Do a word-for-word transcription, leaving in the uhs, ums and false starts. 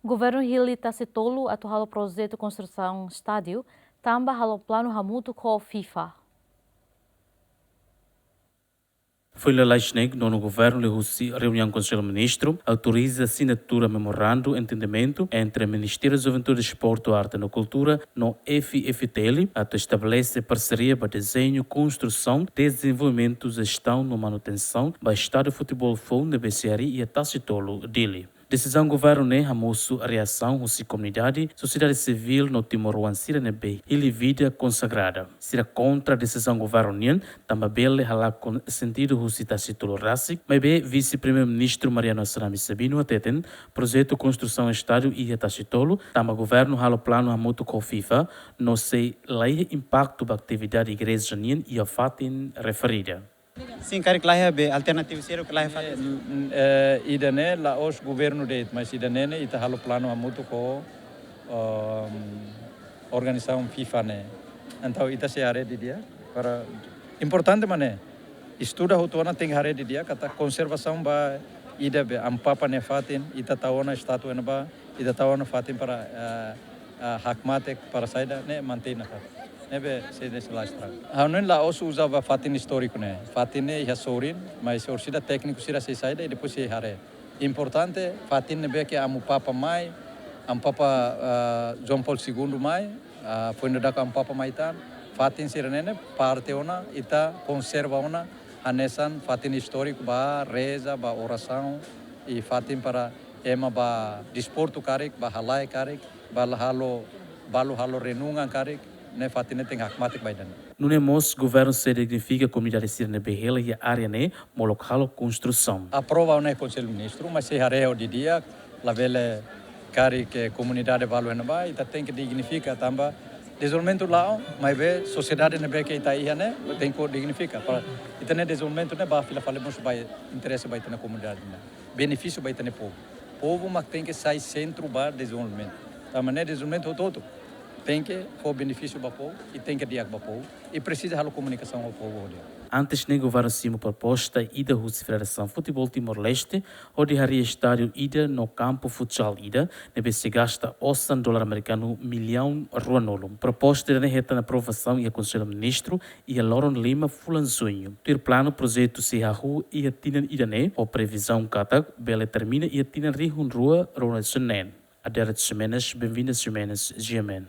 Governu hili Tasitolu atu halo projetu konstrusaun estádiu, tanba halo planu hamutuk ho FIFA. Foin lalais ne'e, nonu governu liuhusi reuniaun Konsellu Ministru autoriza asinatura memorandu entendimentu entre Ministériu Juventude, Desportu, Arte no Kultura no F F T L atu estabelese parseria ba dezeñu, konstrusaun, dezenvolvimentu, jestaun no manutensaun ba estádiu futeból foun ne'ebé sei harii iha Tasitolu, Dili. Desizaun governu ne'e hamosu reasaun husi komunidade, sosiedade sivíl no timoroan sira ne'ebé hili vida konsagrada. Sira kontra desizaun governu nian, tanba bele halakon sentidu husi Tasitolu rasik, maibé Vise-Primeiru-Ministru Mariano Assanami Sabino hateten, projetu konstrusaun estádiu iha Tasitolu, tanba governu halo planu hamutuk ho FIFA, no sei laiha impaktu ba atividade igreja nian iha fatin referida. Sin, karik laiha be alternativa sira ke laiha fatin. Eh, n-, eh, ida-ne'e la'ós governu de'it, mas ida-ne'e ne'e ita halo planu hamutuk ho, ehm, organizasaun FIFA ne'e. Entaun ita sei haree didi'ak, para importante mak ne'e, estuda hotu ona, tenke haree didi'ak katak konservasaun ba ida be Amu Papa nia fatin, ita tau ona estátua iha ne'ebá, ita tau ona fatin para, eh, eh, hakmatek para saida, ne'e mantein nafatin. Ne'ebé sei desa la estraga. Ha'u hanoin la'ós uza ba fatin istóriku ne'e. Fatin ne'e iha sorin, mas orsida tékniku sira sei saida, i depois sei haree. Importante, fatin ne'ebé ke Amu Papa mai, Amu Papa, ah, João Paulo Segundo mai, ah, foin dadauk Amu Papa mai tan, fatin sira-ne'e ne'e parte ona, ita konserva ona, hanesan fatin istóriku ba reza, ba orasaun, i fatin para ema ba desportu karik, ba halai karik, ba halo, balu halo renungan karik, ne'e fatin ne'e tenke hakmatek ba ida-ne'e. Nune'e mós governu sei dignifika komunidade sira ne'ebé hela iha área ne'e molok halo konstrusaun. Aprova ona iha Konsellu Ministru, mas sei haree ho didi'ak, labele karik komunidade balu iha ne'ebá, ita tenke dignifika tanba dezenvolvimentu la'o, maibé sosiedade ne'ebé ke ita iha ne'e, tenke dignifika. Para ita-nia dezenvolvimentu ne'e ba fila fali mós ba interese ba ita-nia komunidade ne'e. Benefísiu ba ita-nia povu. Povu mak tenke sai sentru ba dezenvolvimentu. Tanba ne'e dezenvolvimentu hotu-hotu tenke fó benefísiu ba povu, i tenke di'ak ba povu, i presiza halo komunikasaun ho povu ho di'ak. Antes ne'e governu simu proposta ida husi Federasaun Futeból Timor-Leste, hodi harii estádiu ida no kampu futsal ida, ne'ebé sei gasta osan dolar amerikanu millaun ruanulu. Proposta ida-ne'e hetan aprovasaun iha Konsellu Ministru iha loron lima fulan Juñu. Tuir planu, projetu sei hahú iha tinan ida-ne'e, ho previzaun katak bele termina iha tinan rihun rua ruanulu-resin-neen. Adérito Ximenes, Benvinda Ximenes, G M N.